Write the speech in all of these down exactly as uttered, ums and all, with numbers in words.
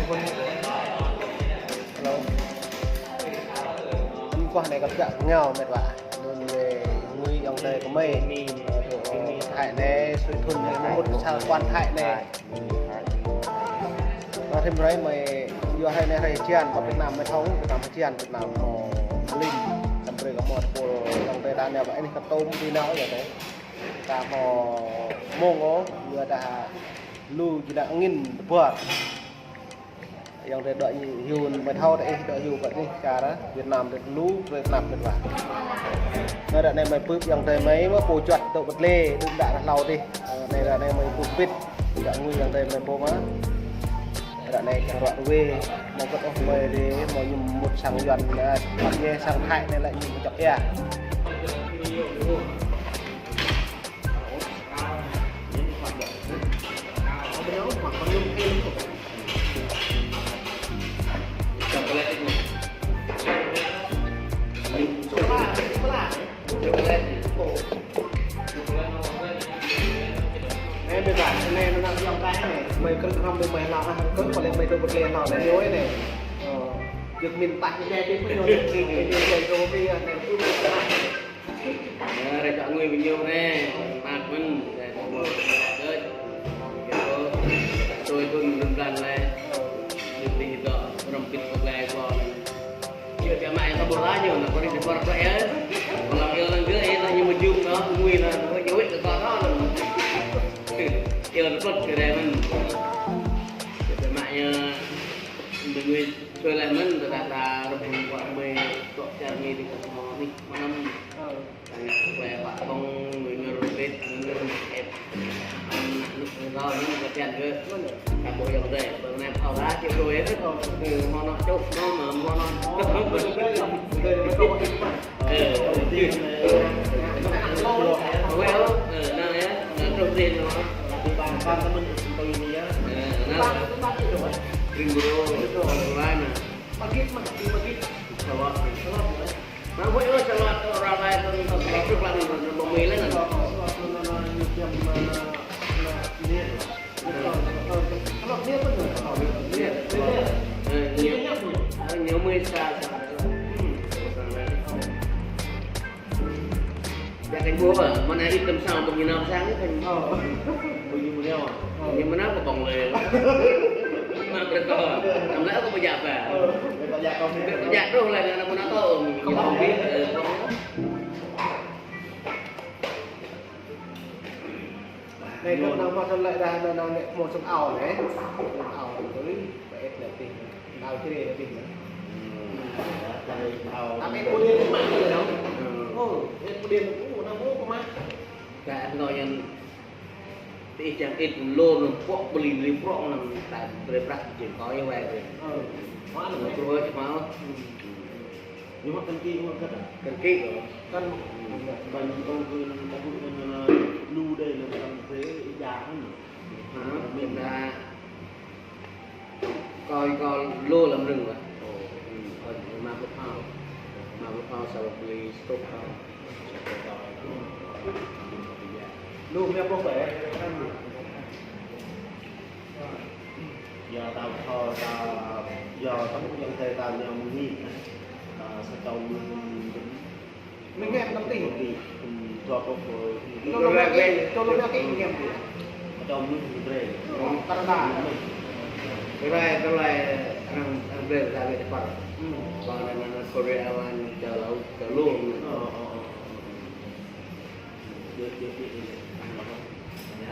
Hello. Anŭn kuah anai kâo ƀu ngă ngao mĕt wa. Anŭn wai ngui ayŏng adơi kơmơi. Ơ, tơ Thái anai, sui thun anai, mơmŭt sa quan Thái anai. Anŭn rĭm hrơi mơi, yua hrơi anai hrơi hơjan, kơ Việt Nam mơi thâo, Việt Nam hơjan, Việt Nam hmâo lim, tăm brơi kơ hmâo tơpul ayŏng adơi ta anai ƀă anih kơtŭm ti nao yơh anai. Ta hmâo mông ôh, yua dah lu jơnă angin tơbuar. Ayŏng adơi dŏ hyu mơi thâo dah ih dŏ hyu ƀă anih čar Việt Nam dŏ lu, brơi tơnap mĕt wa. Anai ră anai mơi bưp ayŏng adơi mơi mă pô juăt dŏ ƀơi lĕ, đưm đă ră hlâo dih. Anai ră anai mơi bưp bit, dŏ ngui ayŏng adơi mơi pô mă. Ră anai kiăng ruă ruê, mơi kơt ôh mơi dih, mơi ñu mŭt sang Yuan, ơ, mŭt ñu sang Thái anai lĕ ñu mŭt čŏk ia. Anai mơi ƀă, anai anŭn anŭn ayŏng adơi anai. Mơi kơt hrŏm mơi mơi hlâo, kơt pơlĕ mơi dŏ ƀơi lĕ hlâo anai ñu anai. Ơ, jơk min tah ñu dih pơ ñu, ñu dih dŏ ƀơi anai. Ơ, rai čŏk ngui ƀing ñu anai, mă mơ̆n, rai čŏk ngui. Dơi. Kơ, tui pun lŭm blan anai. Ñu tih dŏ, rơm pit pơk lai kơ. Ñu biă mă yang kơ ƀôh la ñu, anŭn kơ ri tơpăr kơ ia. Kơ lăng ia lăng gơ̆, ia anŭn ñu mơjum anŭn, ngui anŭn, kơ ñu wĭt kơ kơ anŭn. Ia anŭn pơk kơ rai mơ̆n. Biă mă ia, mơ̆n ngui, tui lai mơ̆n, tơdah ta rơbun kuă mơi, tŏk čar mơi dih kơ hmâo anih, hmâo anăm. Ơ. Tang ngă kơ pă kông, ngui ngui rơbit, ngui ngui ĕp. Anŭn anŭn kơ kâo anŭn kơ tian kơ. Kâo ƀuh ayŏng adơi, pơ anai phao đa, kiăng đuaĭ yơh. Ơ, hmâo anŭn čuh, hmâo mơ̆n, hmâo anŭn. Ơ, ơ. Ơ, anŭn yơh, anŭn truh dih anŭn. Ơ, anŭn. Green Bureau, anŭn. Pagi, pagi. Sawat. Sawat, ya. Nah, buat itu sama orang lain pun masuk lah, nih, mau milih, kan? Ơ, ñu, ơ, ñu mơi sa, sa. Ơ, sa, sa. Djă kơ ƀuh, mơ̆n anai ih tơm sang, ƀing ñu nao sang, kan? Ơ. Ƀing ñu mơ̆n anai, ơ. Ñu mơ̆n anai kơ ƀơ̆ng lĕ. Mă brơi kơ. Tơm lĕ kơ pơjă ba. Ơ, pơjă kơ. Pơjă truh lĕ, anŭn mơ̆n anai tơ. Ñu hơbĭ, ơ. Anai kơ nao mă tơlơi dah, nao, nao lĕ hmâo sum ao anai. Sum ao tui, ba et lĕ tih. Ao črê lĕ tih. Ao. Tapi ƀu đĭ mă tih lĕ. Ơ, et ƀu đĭ, ơ, nao hmâo pơmă. Kơ nao yang tih yang et lô nao pŏk bơli bơli prŏng nao ta brơi prăk jing kơ ia wai brơi. Ơ. Mă nao. Ơ, čuh čuh mă. Ñu mă kăn kĭ, ñu mă kơ̆t ah? Kăn kĭ kơ. Kăn, ƀing ƀing ƀing ƀing lu dih lĕ kăn kĭ ih djă hă. Hă? Mĭn ta kơ, kơ lu lăm rơ̆ng lah. Ơ, kơ mă kơ phao. Mă kơ phao sa lăm bơli stop phao. Lu mă kơ phao. Yua ta thâo, ta, yua ta ƀuh ayŏng adơi ta ñu mơ̆ng anai, ơ, sa čô mơ̆ng, mơ̆ng ngem tăm tih. Ư, dua pluh. Čô lu mă kơ, čô lu mă kơ ngem tih. Sa čô mơ̆ng Sumatra. Ơ, Canada. Tơlơi, tơlơi arăng, arăng brơi ta wĕ tơpăr. Ư. Kơ anai, anai, anai Korea, anai čô lu, čô lu. Ơ, ơ, ơ.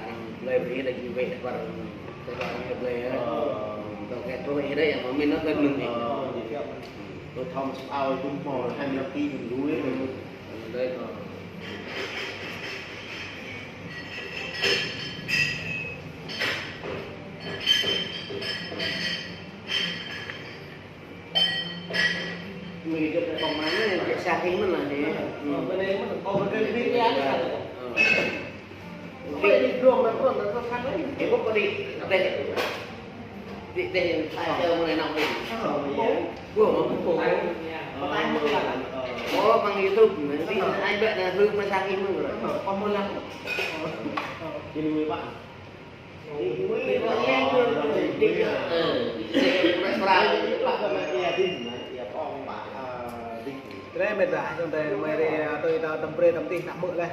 Arăng blơi brơi đa ñu wĕ tơpăr, tơpăr arăng blơi yơh. Ơ. Tơl kơ truh ih đa yang mơ̆n anŭn kơ mơ̆n ih. Ơ, tơl thâo mơ̆ ao tum hmâo hai mươi lăm ký mơ̆n đuaĭ. Ơ, đuaĭ kơ. Người Việt Nam cộng sản này, dễ xa thính mơ̆n lah anai. Ơ, bên đây mơ̆n, còn bên đây thì ăn sao? Ơ. Không phải đi đường mà còn là có thằng ấy. Em có đi, đây. Đi, đây, ai kêu mơ̆n anai năm đi. Ơ, ơ. Ơ, ơ. Ơ, bằng YouTube mà, đi, ai biết là Hương mà xa thính mơ̆n rồi. Ơ, còn một lần. Ơ, ơ. Thì người bạn. Tơlơi mĕt wa, ayŏng adơi mơi ri, tui ta tơm brơi tơm tih ta hmư̆ laih.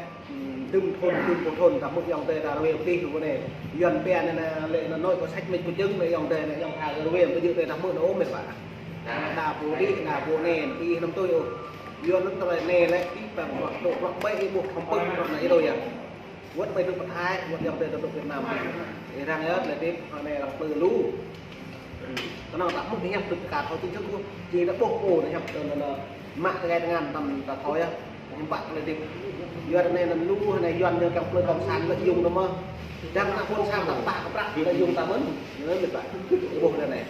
Dŭm thŭn, dŭm pô thŭn ta hmư̆ ayŏng adơi ta rơwe pơtih kơ pô anai. Yuan pia anai, anai lĕ anŭn noi kơ săč mĕt kơ jơ̆ng anai ayŏng adơi anai ayŏng tha rơwe pơjơ̆ anai ta hmư̆ anŭn ôh mĕt wa. Đa pô đĭ, đa pô anai, ih anăm tui ôh. Yuan anŭn tơlơi anai lĕ, ih păng bruă, dŏ bruă ƀai, ih ƀuh thŏm pơ̆k bruă anai ih đôč yơh. Wơ̆t ƀai dŏ pơ Thái, wơ̆t ayŏng adơi dŏ Việt Nam. Ih răng yơh, tơlơi hơdip, anai arăng plư lu. Kơnơ̆ng ta hmư̆ hiăp tŭ kơ thâo tŭ čŭk, či ta ƀuh pô anai hiăp tơlơi anŭn, mă tơkai tơngan tăm ta thâo yơh. Hiư̆m pă tơlơi hơdip. Yuan anai anŭn lu, anai Yuan ñu kiăng plư cộng sản lợi dụng anŭn mơ̆n. Dăng ană ƀôn sang ta pă kơ prăk lợi dụng ta mơ̆n. Anŭn mĕt wa. Ƀuh anai.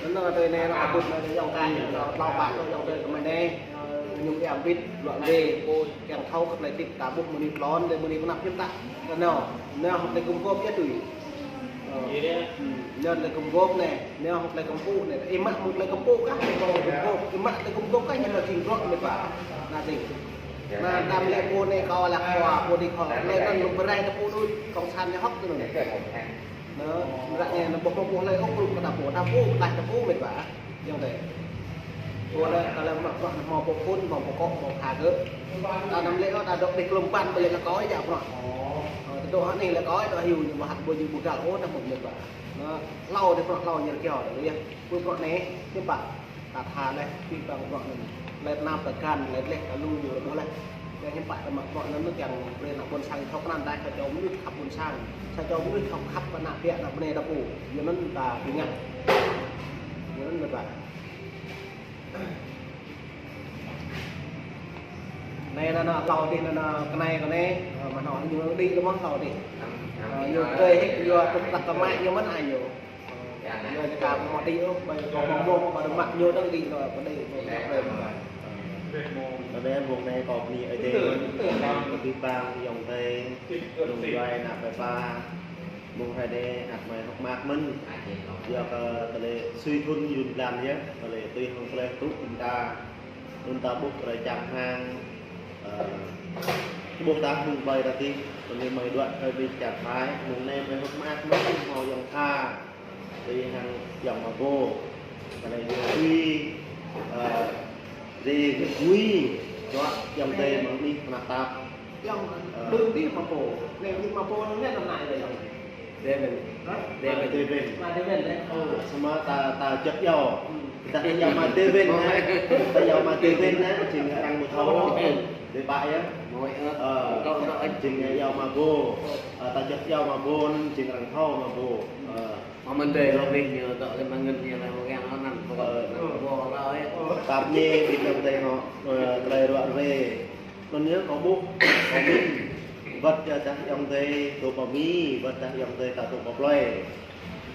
Anŭn tui anai anŭn abut anai ayŏng kai, tlâo pă tơlơi ayŏng adơi kơ mơi anai. Ñu kiăng bit, luă lê, kiăng thâo kơ tơlơi hơdip ta ƀuh mơnuih tlôn, lĕ mơnuih pơnăp hiư̆m ta. Anŭn, anŭn hơdip tơlơi gum gôp yơh tui. Ơ. Ơ. Ư, anŭn tơlơi gum gôp anai, anŭn hŏk tơlơi gum pŭ anai. Ih mă mơ̆ng tơlơi gum pŭ kah, tơlơi gum gôp. Ih mă tơlơi gum gôp kah, ñu lĕ jing bruă anai pă. Anai tih. Anai tơlơi pô anai kâo lăk kâo, pô anai kâo. Tơlơi anŭn lŭk bơrai ta pô đôč, cộng sản ñu hŏk tui anŭn. Anŭn, ră anai anŭn ƀuh ƀuh tơlơi ôh, kruh kơ ta pô, ta pô, kơ ta pô mĕt wa. Ayŏng adơi. Pô lĕ, ta lĕ mă bruă anŭn hmâo pô phŭn, hmâo pô kŏ, hmâo pha gơ̆. Ta anăm lĕ ôh, ta dŏ ƀơi klŏm ƀăn, ƀơi lĕ lăk kâo ih jak bruă. Ơ, ta dŏ hơnĭ lĕ lăk kâo ih dŏ hyu ñu mă hăt ƀơi ñu ƀu găl ôh, ta mơ̆ng mĕt wa. Anŭn, hlâo dih bruă hlâo ñu rơkiao dih yơh. Pô bruă anai, hiư̆m pă. Ta tha laih, pih păng bruă anŭn. Tơlơi tơnap tơlơi găn, tơlơi gleh ta lu ñu rơmô laih. Kiăng hiư̆m pă ta mă bruă anŭn kiăng brơi ană ƀôn sang thâo krăn ta, sa čô mơnuih khăp ƀôn sang. Sa čô mơnuih thâo khăp ană ƀiă ană bơnai ta pô. Yua anŭn ta ƀu ngă. Yua anŭn mĕt wa. Anai anŭn, anŭn hlâo dih anŭn, anŭn kơnai kơnai, ơ, mơ̆n anŭn ñu đĭ lu mơ̆n hlâo dih. Ơ, ñu brơi hĭ, yua tŭk tăk kơ mă ñu mơ̆n ai ñu. Yua ñu ka ƀu mă đĭ ôh, ƀai kâo mơ̆ng mơ̆ng, ƀai mă ñu dơ̆ng đĭ lu, ƀai đĭ lu, ƀai brơi mơ̆n. Anai mơ̆ng anai kâo bơni Ơi Adai mơ̆n, kơ abih bang ayŏng adơi, ayŏng djuai ană plơi pla. Mơ̆ng hrơi anai ăt mơi hơ̆k mơak mơ̆n. Yua kơ tơlơi sui thŭn yŭn blan yơh, tơlơi tui hăng tơlơi tŭ ƀing ta. Anŭn ta ƀuh tơlơi čang hăng, ơ, ƀuh ta mơ̆ng ƀai ta tih, anŭn mơi đuaĭ hrơi ƀing čar Thái, mơ̆ng anai mơi hơ̆k mơak mơ̆n, hmâo ayŏng tha, tui hăng ayŏng Mabô. Tơlơi yua tui, ơ, ri gui, čuă ayŏng adơi mơ̆ng anih mơnăp tap. Ayŏng, ơ, đưm dih Mabô. Anai dih Mabô anŭn anai anŭn anai ayŏng. Đêwên. Hă? Đêwên. Đêwên. Anai Đêwên anai. Ơ, samơ̆ ta, ta juăt iâu. Ư. Ta iâu mă Đêwên anai. Ta iâu mă Đêwên anai, jing arăng ƀu thâo. Ơ. Đêwên. Đêwên pă yơh. Ơ, jing iâu Mabô. Ơ, ta juăt iâu Mabô anŭn jing arăng thâo Mabô. Ơ. Mă mơ̆n adơi rơbeh ñu tŏ lĕ mơ̆ng anŭn ñu lĕ mơ̆ng anŭn anŭn. Ơ. Mabô anŭn yơh. Ơ. Tap ñu ƀing anŭn adơi hŏ, ơ, tơlơi ruă rơwe. Anŭn yơh kâo ƀuh, kâo mĭn, wơ̆t yơh dah ayŏng adơi dŏ pơ Mi, wơ̆t dah ayŏng adơi ta dŏ pơ plơi.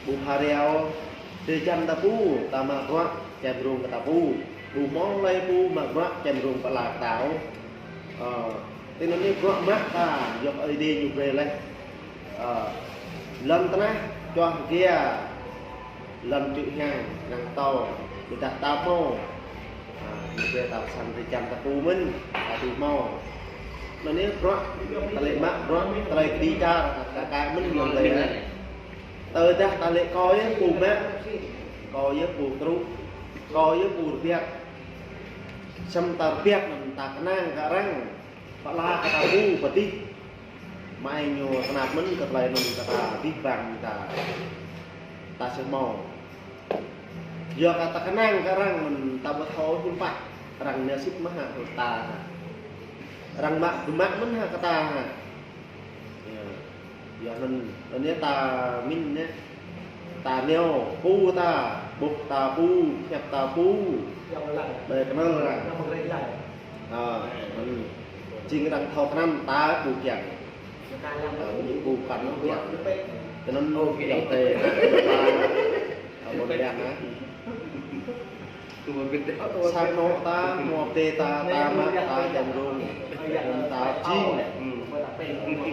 Ƀu pha rao, drơi jan ta pô, ta mă bruă, čem rông kơ ta pô. Ƀu hmâo hlơi pô mă bruă, čem rông pơala kơ ta ôh. Ơ, tui anŭn yơh bruă mă ta, yua Ơi Adai ñu brơi laih. Ơ, lŏn tơnah čuah gia, lŏn čư̆ hiăng, năng tâo, ƀôdah ta hmâo. Ơ, ñu brơi ta pơsăn drơi jan ta pô mơ̆n, ta ƀu hmâo. Anŭn yơh bruă, tơlơi mă bruă, tơlơi kơđi čar, ta ka mơ̆n ñu brơi. Tơdah ta lĕ kâo yơh pô mă, kâo yơh pô truh, kâo yơh pô rơbiăt. Samơ̆ ta rơbiăt anŭn ta kơnang kơ arăng, pơala kơ ta pô pơtih. Mơai ñu tơnap mơ̆n kơ tơlơi anŭn kơ ta abih bang ta, ta či hmâo. Yua kơ ta kơnang kơ arăng mơ̆n ta ƀu thâo hiư̆m pă, arăng nao sĭt mơ̆ hă kơ ta hă. Arăng mă, mă mơ̆n hă kơ ta hă. Yơh. Yua anŭn, anŭn yơh ta mĭn yơh. Ta nao, pô ta, ƀuh ta pô, hiăp ta pô. Ƀơi kơnăl arăng. Ơ, mơ̆n. Jing arăng thâo krăn ta ƀu kiăng. Ơ, ñu ƀu păn ƀu kiăng. Tui anŭn ayŏng adơi. Ơ, ƀôn lan hă. Sa hmâo ta, hmâo adơi ta, ta mă, ta čem rông, ta jing,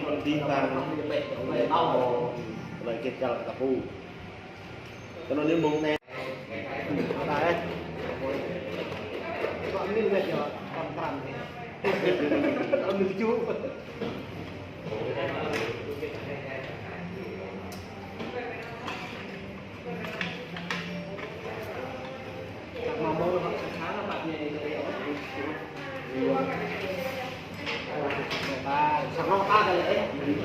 abih bang, tơlơi hmâo, tơlơi kĕt găl ta pô. Tui anŭn yơh mơ̆ng anai.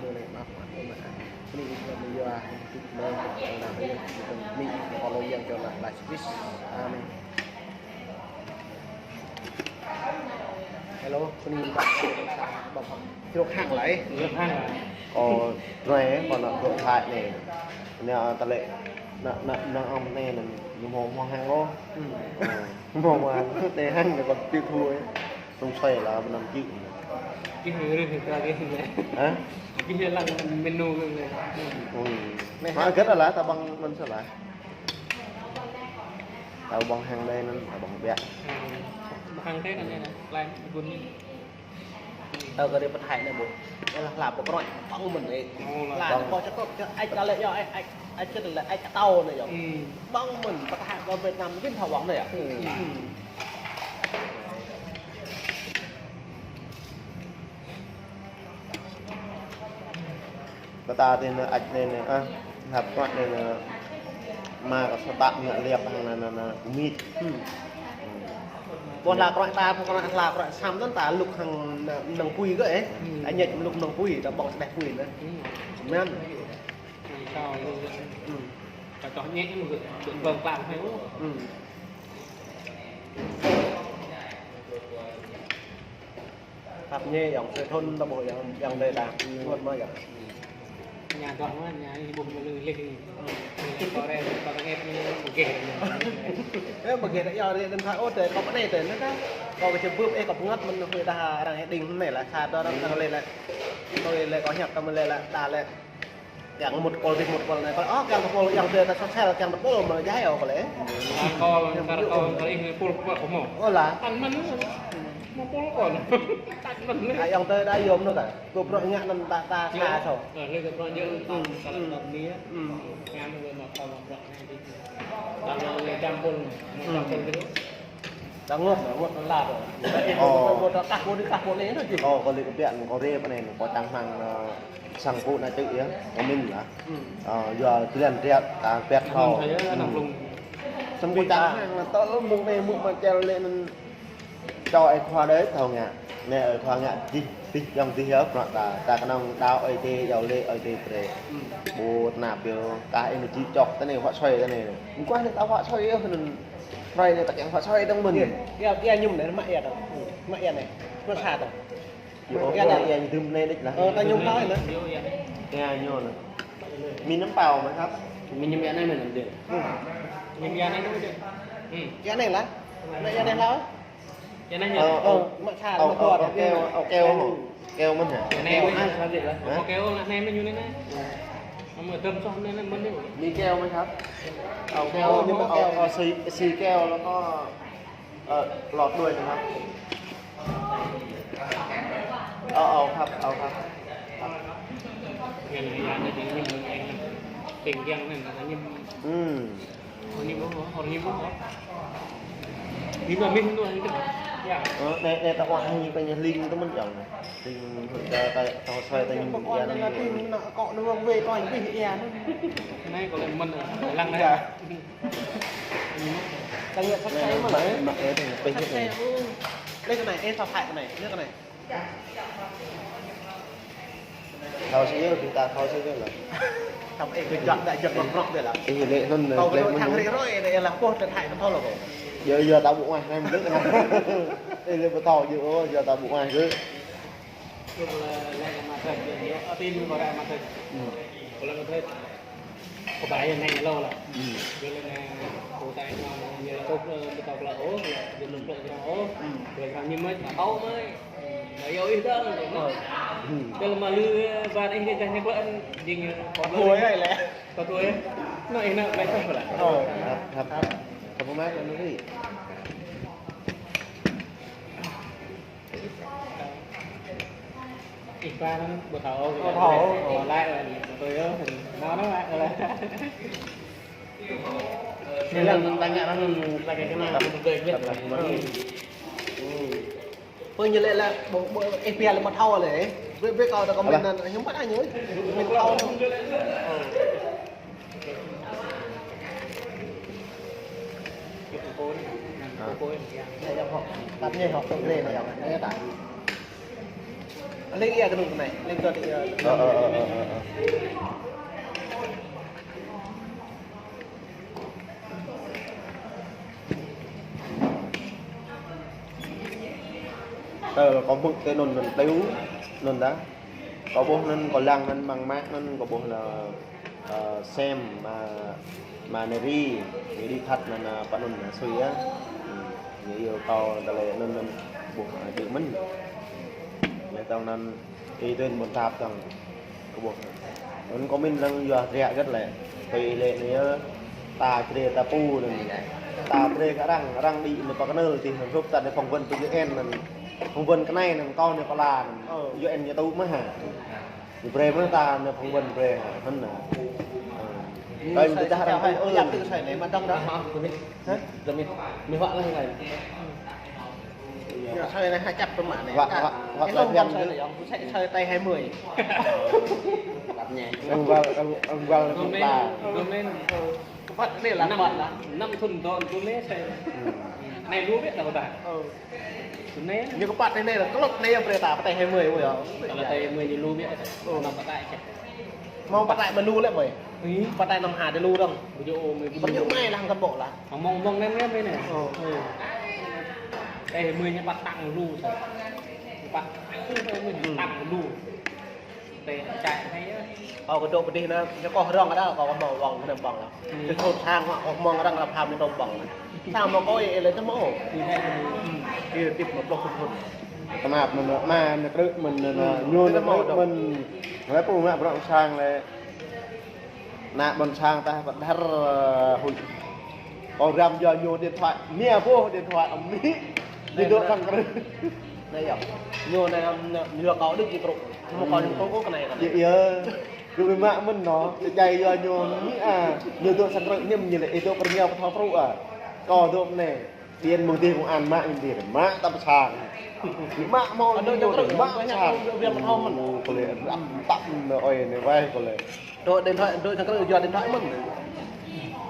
mơ̆ng anai mă mă mă. Bơni kơ Ih mơ̆ng yua, mơ̆ng ană Ih, mơ̆ng ană Ih, mơ̆ng ană Ih, mơ̆ng ană Ih. Amen. Hello, bơni kơ Ih, ƀă ƀă. Truh hăng lăi. Truh hăng lăi. Ơ, anai, kâo nao truh Thái anai. Anai, ơ, tơlơi, nao, nao, nao ŏm anai, anŭn, ñu hmâo, hmâo hăng ôh. Ơ, hmâo hăng, anai hăng, anai kâo ƀu thâo ôh. Tong soi lah, bơnăm čih. Čih menu kơ kâo. Hă? Čih lăng menu kơ kâo. Ôi. Anai mă hăng. Hơget lah, ta ƀơ̆ng mơ̆n sơlah. Ta ƀơ̆ng hăng anai anŭn, ta ƀơ̆ng biă. Hăng thế này này, này, lai gun. Tao kơ đi pơthai anai ƀuh. Lah, lah, pơkroi, ƀơ̆ng mơ̆n anai. Ơ, lah. Lah, ƀơ̆ng. Pơčơkŏp, čơ, ai kơ lĕ, yơh, ai, ai, ai čơt lĕ, ai kơ tao anai yơh. Ừ. Ƀơ̆ng mơ̆n, pơthai kơ Việt Nam, wĭn thâo ƀơ̆ng anai yơh. Ừ. Ừ. Kơ ta tơ anai ăt anai anai, ah, hăp kơnăl anai anai, mă kơ sa tăp ngă liăp hăng anai anai anai, kơmĭt. Hmm. Ƀuh hla kroi ta, ƀuh hla kroi sam anŭn ta lŭk hăng mơnơ̆ng apui kơ, eh. Hmm. Anai lŭk mơnơ̆ng apui, ta ƀơ̆ng sa đeh apui anŭn. Hmm. Mơnơ̆ng. Kâo lu. Hmm. Kâo čoh ñĕ mơ̆n, ƀơ̆ng plang hơi. Hmm. Khăp ñĕ, ayŏng sui thŭn ta ƀuh ayŏng, ayŏng adơi ta. Ngŏt mơ̆ ayŏng. Ñu dŏ mơ̆, ñu ih ƀuh mơ̆ lư lih. Kâo rĕ, kâo rĕ ngĕt ñu ƀu geh. Ơ, ƀu geh ta yơh, rĕ, anŭn thâo ôh, tơ kâo pơ anai tơ, anŭn ta. Kâo kơ čơbưp, ơ, kâo pơngăt mơ̆n, kâo ta arăng hĕ đing anai lah, sa dŏ arăng lĕ lah. Kâo lĕ kâo hiăp kâo mơ̆ lĕ lah, đa lĕ. Kiăng mŭt kol dih mŭt kol anai. Kâo, ơ, kiăng kơ pôl, ayŏng adơi ta soh sel, kiăng kơ pôl mơ̆ jai ôh kơ lĕ. Kâo, kâo, kâo ih pôl kơ kâo mơ̆. Ơ lah. Tăn mơ̆n. Mơ̆ pôl kâo. Tăn mơ̆n. Ai ayŏng adơi đa yôm anŭn kâo. Kâo bruă ngă anŭn ta, ta, ta soh. Ơ, lĕ kâo bruă ñu. Hmm. Kâo lăp kâo mơ̆. Hmm. Ngă anŭn kâo mơ̆ kâo mơ̆ bruă anai dih. Kâo lĕ dăm pôl, dăm pôl kơ. Đang ngŏt, ngŏt lăp. Ơ. Ngŏt, ngŏt, kah pôl anai, kah pôl anai, anŭn dih. Ơ, kâo lĕ kơ biă, kâo rĕ pơ anai, kâo čang hăng, ơ, sang pô anai čư̆ yơh, kâo mĭn lah. Hmm. Ơ, yua kơ lĕ rĕ, ta biă thâo. Anŭn thâo yơh, anŭn blung. Samơ̆ kâo čang hăng lah, tơl mơ̆ng anai mơ̆ mă čel lĕ anŭn čô ơi khua đơi thâo ngă. Anai ơi khua ngă dih, dih, ayŏng dih yơh, bruă ta, ta kơnơ̆ng đaŏ Ơi Adai, iâu laĭ Ơi Adai brơi. Hmm. Ƀu tơnap yơh, kah ih anai či čŏk tơ anai, huă sui tơ anai. Mơguah anai ta huă sui yơh, anŭn. Prai anai ta kiăng huă sui dơ̆ng mơ̆n. Yơh, yơh, yơh, mơñum anai, mă yơh ta. Mă yơh anai. Mă sa ta. Yơh, yơh, anai. Yơh, yơh, dŭm anai đôč lah. Ơ, ta mơñum ta anai. Yơh, yơh. Yơh, mơñum anai. Mơñum pao mơ̆ khăp? Mơñum yơh anai mơ̆n dih. Hmm. Mơñum yơh anai mơ̆n dih. Hmm. Yơh anai lah. Anai yơh anai lah. Yơh anai yơh. Ơ, ơ, mă sa, ơ, mă ơ, dua ơ, ta. Keo, ơ, keo hŏ. Keo mơ̆n hă? Yơh anai mơ̆n. Hă? Ơ, keo anai mơ̆n ñu anai anai. Mơ̆ tơm soh anai anai mơ̆n anai. Mì keo mơ̆n khăp? Ơ, keo, ơ, nhưng mà keo, ơ, ơ, xì, xì keo nó có, ờ, lọt đuôi không khăp? Ơ, ơ, khăp, ơ, khăp. Khăp. Anai anai anai ñu anai. Ting yang anai anai ñu. Hmm. Ơ, anai mơ̆n, ơ, anai mơ̆n, ơ. Anai mơ̆n, anai mơ̆n, anai mơ̆n. Yơh. Ơ, anai, anai ta huă hăng ñu kơ ñu hling tơ mơ̆n ayŏng. Hling ta, ta, ta soi ta ñu. Pơkŏn anai lah, anai. Ting anai kơ anai wơ̆ng wơ̆ng kơ anai bih yơh. Anai kâo lĕ mơ̆n, lăng anai. Yơh. Ta ngă săk sai mơ̆n lah. Anai, anai, anai, anai, anai. Săk sai, ơ. Anai kơ anai, ơ, thâo phai kơ anai, anai kơ anai. Thâo sĭ yơh, ƀing ta thâo sĭ yơh lah. Thâo ih kơ jăk, đa jăk lŏk brŏk dih lah. Ih, lĕ anŭn, kâo lĕ kơ anŭn. Thâo rĭ rơi, đa yơh lah, pô, tơthai kơ thâo lah kâo. Yơh, yơh, ta ƀu mơai, anai mơ̆n. Ih, lĕ ƀu thâo yơh, ơ, yơh ta ƀu mơai yơh. Yơh, lĕ, lĕ kơ mă tơl, yơh, yơh, ơ, tin kâo ră mă tơl. Hmm. Kâo lĕ mă tơl. Kơ ƀai anai lŏ lah. Hmm. Yua lĕ anai, kâo tai ñu, ñu lĕ tŏk, ơ, ƀu tŏk lah ôh, yua lĕ tŏk lah ôh. Hmm. Yua lĕ ñu mơ̆, ƀu thâo mơ̆. Mă yua ih dơ̆ng, mơ̆. Hmm. Yua lĕ mă lư, ơ, ƀă ih dih, ñu klă, ding, ơ, kâo ƀuh. Ôi, ai lĕ. Kâo tui, ơ. Anai, anai, lĕ tŏk lah. Ơ. Khăp, khăp. Khăp mơ̆, anai. Ih, ba anŭn ƀu thâo. Ƀu thâo. Ƀu laĭ, ƀu thâo yơh. Anŭn anŭn laĭ. Anai lăng anŭn tơña anŭn, tơña kơ anŭn, anŭn tơña kơ anŭn. Pơ ñu lĕ lah, ƀu, ƀu, ih pia lĕ ƀu thâo lĕ. Brơi, brơi kâo ta kơ mơ̆n anŭn, hiư̆m pă anai ñu. Ƀu thâo. Tăp ñĕ hŏ, tăp ñĕ hŏ, anai ta. Lĕ ia kơnung kơ anai, lĕ dŏ ti ia. Ơ, ơ, ơ, ơ, ơ. Tơ kâo mŭt tơ anŭn anŭn têu anŭn ta. Kâo ƀuh anŭn kâo lăng anŭn mơ̆ng mă anŭn kâo ƀuh lah, ơ, sem mă, mă nơri, nơri phat anŭn, ơ, pă anŭn, ơ, sui yơh. Hmm, ñu iâu kâo tơlơi anŭn anŭn ƀuh, ơ, djơ̆ mơ̆n. Lĕ tơ̆ng anŭn ih tơ̆n ƀôn tap tơ̆ng. Kâo ƀuh. Anŭn kâo mĭn lăng yua rĕ gĕt lĕ. Tui lĕ anai yơh. Ta brơi ta pô anŭn. Ta brơi kơ arăng, arăng đĭ anŭn pơ kơnơl tih anŭn hrup ta anŭn phỏng vấn pơ U N anŭn. Phỏng vấn kơ anai anŭn, kâo anŭn pơala anŭn. Ơ. U N ñu tŭ mơ̆ hă. Ñu brơi mơ̆ ta anŭn phỏng vấn brơi hă, hơnŭn anŭn. Ơ. Kâo anŭn tơdah arăng tŭ, ơ. Yap tŭ sai anai mă dong dah. Hă? Dơ̆ng mơ̆, mơ̆ huă lăng lăng. Yua sai anai ha čăp tơmă anai. Huă, huă, huă lăng lăng. Sai anai, yong, sai, sai tay hai mươi. Đăp ñai. Ông Val, ông, ông Val. Comment, comment. Kơpăt anai lah, năm, kơpăt lah. Năm thŭn dŏ tui anai sai. Anai lu biă ta kơpăt. Ơ. Tui anai. Ñu kơpăt anai lah, kơlŏk anai yơh brơi ta, pơtĕh hai mươi ôh yơh. Kơpăt pơtĕh hai mươi ñu lu biă. Ơ. Năm pơtĕh čĕ. Hmâo pơtĕh mơ̆ lu lĕ mơi. Ih. Pơtĕh năm ha đơi lu dong. Ƀu djơ̆ ôh mơi. Ƀu djơ̆ mơi lah kơpăt lah. Hmâo mơ̆ng, mơ̆ng anai anai mơi anai. Ơ. Ơ. Pơtĕh hai mươi ñu pơtĕh lu sai. Pơtĕh hai mươi ñu pơtĕh lu. Tĕ čai hai yơh. Kâo kơ dŏ pơ adih anŭn, ñu kâo rŏng ada, kâo hmâo wơ̆ng kơ anŭn ƀơ̆ng lah. Hmm. Tơl thŭn sang mă, kâo hmâo arăng ră pham ñu tŏm ƀơ̆ng. Sang mă kâo ih lĕ tơmă. Ih lĕ tơmă. Ih tip mă pluh thŭn. Tơnap mơ̆n, mă, mă krư̆ mơ̆n, mơ̆n, hmm. Ñu krư̆ mơ̆n, mơ̆n. Lĕ pô mă bruă sang lĕ. Ană ƀôn sang ta pơđar, ơ, huĭ. Kâo răm yua ñu điện thoại, mia boh điện thoại amĭ. Ñu dŏ sang krư̆. Anai yơh. Ñu anai, ñu kâo đĭ ñu krư̆. Ñu kâo ñu krư̆ kơ anai kơ anai. Yơh, yơh. Kơ mơ̆ mă mơ̆n anŭn, djai yua ñu amĭ a. Ñu dŏ sang krư̆ ñu amĭ lĕ, ih dŏ pơ rơngiao pơthâo krư̆ a. Kâo dŏ anai. Tiên mơ̆ng dih kông an mă, ñu dih mă ta pơsang. Mă hmâo, ñu dŏ mă pơsang. Kâo lĕ răm tăp anŭn ơi anai wai kâo lĕ. Dŏ điện thoại, dŏ sang krư̆ yua điện thoại mơ̆n.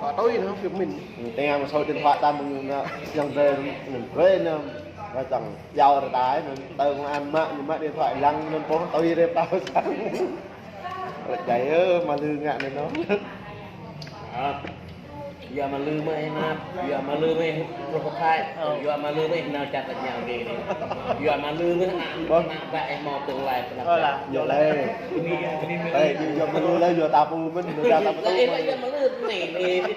Kâo tui anŭn phim mĭn. Tơngan mă số điện thoại ta mơ̆ng anŭn, yang dơi anŭn brơi anŭn. Kâo čang jao rơtai anŭn. Tơl kông an mă, ñu mă điện thoại lăng anŭn boh tui rơp ta pơsang. Lĕ djai ơ, mă lư ngă anai anŭn. Ơ. Yua mă lư mơ̆ ih năp, yua mă lư mơ̆ ih truh pơ Thái, ơ, yua mă lư mơ̆ ih nao čăt tơña gơ̆. Yua mă lư mơ̆ ană, ană bă ih hmâo tương lai pơ anăp. Ơ lah, yua lĕ. Ê, yua mă lư lah, yua ta pô mơ̆n, yua ta pô mơ̆n. Yua mă lư anai, anai.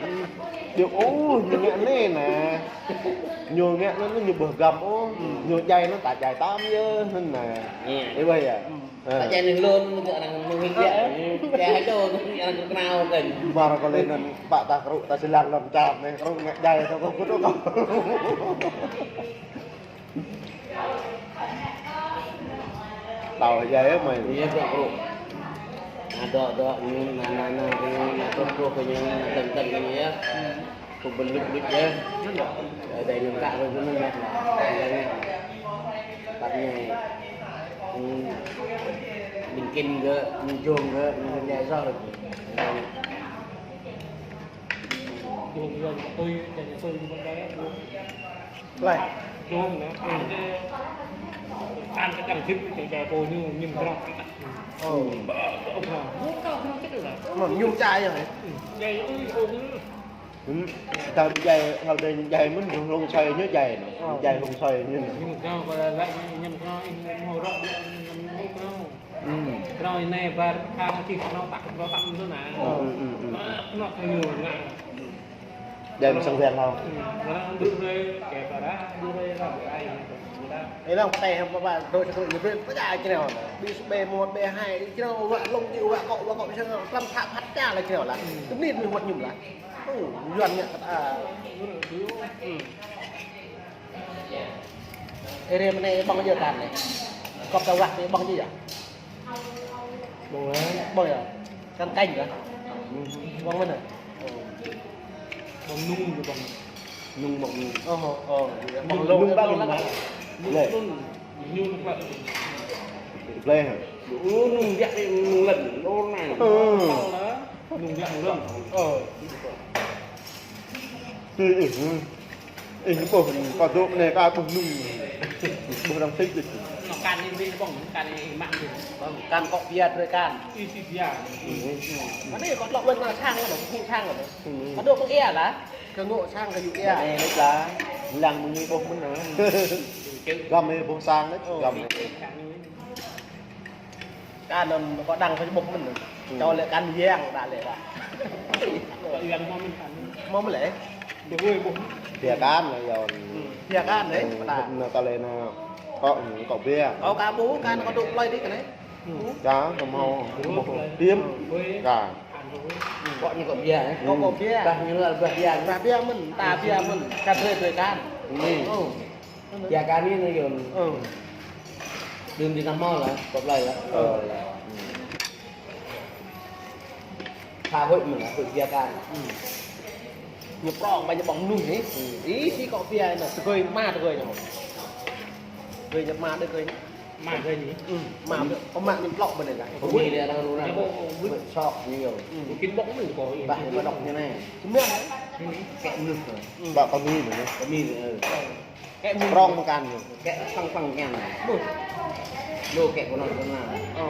Yua, ôh, ñu ngă anai nă. Ñu ngă anŭn, ñu ƀuh găm, ôh, ñu djai anŭn, ta djai tơm yơh, anŭn nă. Ih ƀuh yơh. Ơ. Ta djai anŭn lŏn, kơ arăng mơhĭ biă. Ơ. Djai hai čô, arăng kơnao kơnh. Ƀar kơ lĕ anŭn, pă ta krư̆, ta sĭ lăng lăm čap anai, krư̆ ngă djai, ta kơ kŭt kơ. Tao djai mơi. Yơh, krư̆, krư̆. Ană dŏ, dŏ, ñu, ană, ană, ană, ană, truh, truh kơ ñu, ană, tơ̆ng, tơ̆ng kơ ñu yơh. Kơ bơlŭt, bơlŭt yơh. Anŭn dŏ. Ơ, dai ñu kă kơ ñu anŭn yơh. Tăp ñai. Hmm. Ƀing kin gơ̆, ƀing jông gơ̆, ƀing jông djai soh rơ̆. Jông, jông, tui, djai tui, jông djai. Lai. Jông nă. Ăn kơ čang hip, čang djai pô ñu, ñim krong. Ơ. Ơ, ñu kơ krong čĕt lah. Mơ̆n ñu čai yơh. Djai, ui, ui. Hmm. Ta djai, hal dai djai mơ̆n, hlung soi ñu djai nă. Ơ. Djai hlung soi ñu nă. Ñu kơ kơ lăi, ñu kơ ih mơ̆ rŏk, ñu kơ. Hmm. Kơ anai ƀar, kơ čih kơ tak, kơ tak mơ̆n nă. Ơ, hmm, hmm, hmm. Kơ ñu ngă. Djai mơ̆ sang veng hao. Hmm. Kơ anŭn dŭ rơi, kơ kơ ră, dŭ rơi, ră, ră, ră. Ê, lăng pơtĕh hăm pơpă, dŏ čơkơnŭk ñu brơi pơdjai čơnao. Ƀing số B một, B hai, čơnao wă lông djơ̆ wă kŏ, wă kŏ, čơnao tlam thă phat ča lah čơnao lah. Tơm anai mơ̆ wăt ñum lah. Ơ, Yuan ngă kơ ta. Ơ. Ê, rê mơnai ƀơ̆ng djơ̆ kan anai. Kŏp ta wă anai ƀơ̆ng djơ̆ yơh. Ƀơ̆ng hă? Ƀơ̆ng yơh. Kan kanh kah? Ƀơ̆ng mơ̆n hă? Ƀơ̆ng nung kơ ƀơ̆ng. Nung ƀơ̆ng nung. Ơ, ơ, ơ. Nung, nung ƀơ̆ng nung. Lĕ. Nung, nung ƀơ̆ng. Lĕ hă? Nung biă nung lĕ, nung anai. Ơ. Nung biă nung lĕ. Ơ. Ih, ih, ih, ih, ƀuh, kâo dŏ anai kâo ƀuh nung. Ƀuh arăng sĭt sĭt. Anŭn kan anai ƀing ƀơ̆ng, kan anai mă anai. Ƀơ̆ng, kan kŏ bia brơi kan. Ih, sĭt bia. Ih, ih. Anai kâo tlŏk ƀơi anăp sang anŭn, phung sang anŭn. Ih. Kâo dŏ phung ia lah. Kơ ngŏ sang kơ yŭ ia. Anai lĕ lah. Lăng mơ̆ng anai ƀuh mơ̆n anŭn. Găm anai ƀuh sang lĕ, găm anai. Kan anŭn kâo đăng Facebook mơ̆n. Hmm. Čô lĕ kan yang đa lĕ đa. Yang mơ̆ mơ̆n kan. Mơ̆ mơ̆ lĕ. Dua ƀuh. Dia kan lĕ yon. Hmm. Dia kan lĕ. Hmm, pơtă. Anŭn kâo lĕ anŭn. Kâo, hmm, kâo bia. Kâo ka ƀuh kan kâo dŏ plơi dih kơ anai. Hmm. Ka, kâo hmâo. Hmm. Ƀuh. Tiêm. Hmm. Ka. Kok ñu kok bia, eh? Kok, kok bia. Bah ñu lah bah bia. Bah bia mơ̆n, ta bia mơ̆n. Kăn brơi brơi kăn. Ini. Ơ. Bia kăn anai ñu. Ơ. Đưm dih anăm hmâo lah, kok blai lah. Ơ. Ơ, lah. Tha hơi mơ̆n lah, hơi bia kăn. Ñu prong, ƀai ñu ƀơ̆ng mơnuih anai. Ih, si kok bia anai, tơgơi mă tơgơi ñu. Tơgơi ñu mă tơgơi ñu. Mă tơgơi ñu. Mă, pơmă ñu plŏk ƀơi anai lah. Pơmă ñu anai. Ñu ƀơ̆ng mơnuih. Sŏk ñu. Mă kĭn ƀơ̆ng mơnuih kâo. Bah, ñu ƀơ̆ng ñu anai. Kĕ mơnuih. Ƀă pơmă ñu anai. Pơmă ñu, ơ. Kĕ mơnuih. Prong mă kăn ñu. Kĕ păng păng kăn. Ƀuh. Lu kĕ kơnơ̆ng kơnơ̆ng. Ơ.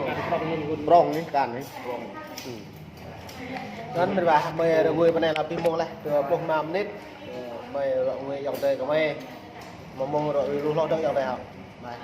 Prong anai kăn anai. Prong. Anŭn mơ̆n bah, mơi rơgơi pơ anai lah pih mông lah, dua pluh lima mơnit. Mơi rơgơi ayŏng adơi kơ mơi. Mơ̆ng mông rơgơi lu hloh dơ̆ng ayŏng adơi hŏ. Bye.